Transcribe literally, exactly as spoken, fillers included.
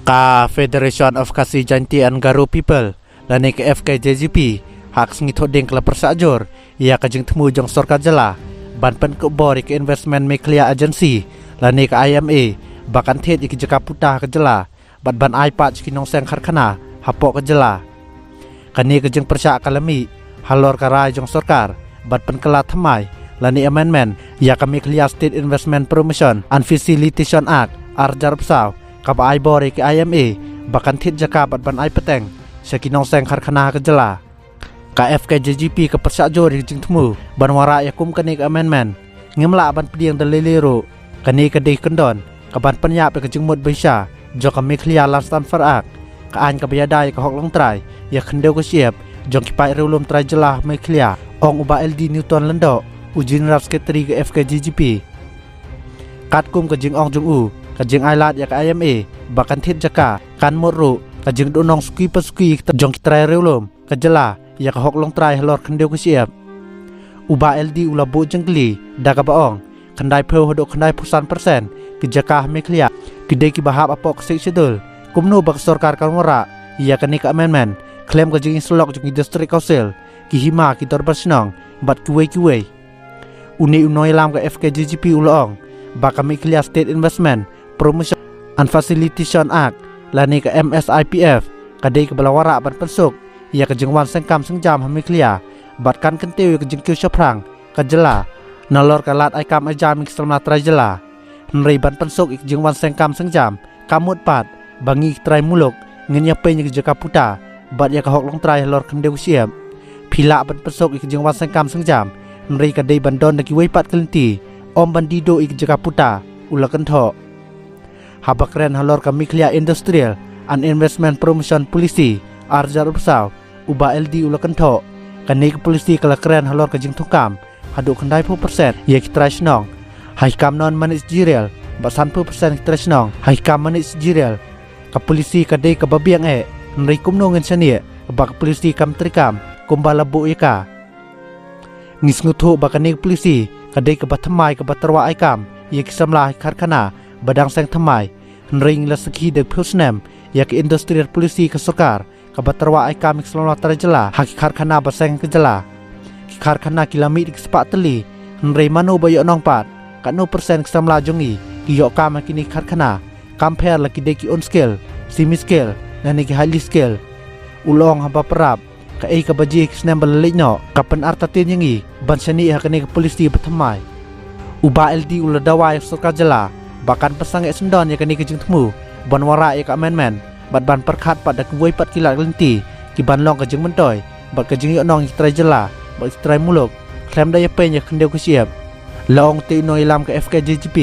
Ka Federation of Khasi Jaintia and Garo People lane ka F K J G P ha ka sngi Thohdieng ka la pyrshah jur ïa ka jingthmu jong sorkar jylla ban pynkup bor ïa ka Investment Meghalaya Agency lane ka I M A ba kan thied ïa ki jaka puta ha ka jylla bad ban ai pat sha ki nongseng karkhana hapoh ka jylla. Kane ka jingpyrshah ka la mih halor ka rai jong sorkar ban pynkylla thymmai lane amendment ïa ka Meghalaya State Investment Promotion and Facilitation Act ar hajar arphew saw kaba ai bor ïa ka I M A ba kan thied jaka bad ban ai pateng sha ki nongseng karkhana ha ka jylla. Ka F K J G P ka pyrshah jur ïa ka jingthmu ban wanrah ïa kum kane ka amendment. Ngim lah ban pdiang da lei lei ruh. Kane ka dei kyndon ka ban pynïap ïa ka jingmut bishar jong ka Meghalaya Land Transfer Act, ka aiñ kaba ïada ïa ka hok longtrai ïa ka khyndew ka shyiap jong ki paid riewlum trai jylla Meghalaya, ong u Bah L D Newton Lyngdoh, u General Secretary ka F K J G P. Katkum ka jingong jong u, ka jingai lad ïa ka I M A ba kan thied jaka kan mut ruh ka jingduhnong suki pa suki jong ki trai riewlum ka jylla ïa ka hok longtrai halor khyndew ka shyiap. U Bah L D u la buh jingkylli da kaba ong khyndaiphew haduh khyndaiphew san percent ki jaka ha Meghalaya ki dei kiba hap hapoh ka Sixth Schedule. Kumno ba ka sorkar kan wanrah ïa kane ka amendment khlem ka jingïasyllok jong ki District Council, ki hima, ki dorbar shnong bad kiwei kiwei. Une u nongïalam ka F K J G P u la ong ba ka Meghalaya State Investment Promotion and Facilitation Act lane ka M S I P F ka dei kaba la wanrah ban pynsuk ïa ka jingwan seng kam seng jam ha Meghalaya bad kan kyntiew ïa ka jingkiew shaphrang ka jylla nalor ka lad ai kam ai jam ïa ki samla trai jylla. Hynrei ban pynsuk ïa ka jingwan seng kam seng jam ka mut pat ba ngi ki trai muluk ngin ïa peit ïa ka jaka puta bad ïa ka hok longtrai halor khyndew ka shyiap. Phi lah ban pynsuk ïa ka jingwan seng kam seng jam, hynrei ka dei ban don da kiwei pat ki lynti, ym ban die duh ïa ka jaka puta, u la kynthoh. Haba kren halor ka Meghalaya Industrial and Investment Promotion Policy ar hajar arphew saw, u Bah L D u la kynthoh, kane ka policy ka la kren halor ka jingthung kam haduh khyndaiphew percent ïa ki trai shnong ha ki kam non manajerial bad sanphew percent ki trai shnong ha ki kam manajerial. Ka policy ka dei kaba biang eh, hynrei kumno ngin shaniah ba ka policy kam treikam kumba la buh ïa ka. Ngi sngewthuh ba kane ka policy ka dei kaba thymmai kaba tyrwa ai kam ïa ki samla ha ki karkhana ba dang seng thymmai, hynrei ngi la sakhi da phew snem ïa ka industrial policy ka sorkar kaba tyrwa ai kam ïa ki samla trai jylla ha ki karkhana ba seng ka jylla. Ki karkhana ki la mih da ki spah tylli, hynrei mano ba ïoh nong pat, katno percent ki samla jong ngi ki ïoh kam ha kine ki karkhana, kam pher la ki dei ki unskilled, semi skilled, lane ki highly skilled. U la ong haba pyrap kaei kaba jia ha ki snem ba la leit noh ka pynartatien ïa ngi ban shaniah ha kane ka policy ba thymmai. U Bah L D u la dawa ïa ka sorkar jylla ba kan pynsangeh syndon ïa kane ka jingthmu ban wanrah ïa ka amendment bad ban pyrkhat pat da kiwei pat ki lad ki lynti ki ban long ka jingmyntoi bad ka jingïohnong ïa ki trai jylla bad ki trai muluk khlem da ïa peit ïa ka khyndew ka shyiap. La ong te u nongïalam ka F K J G P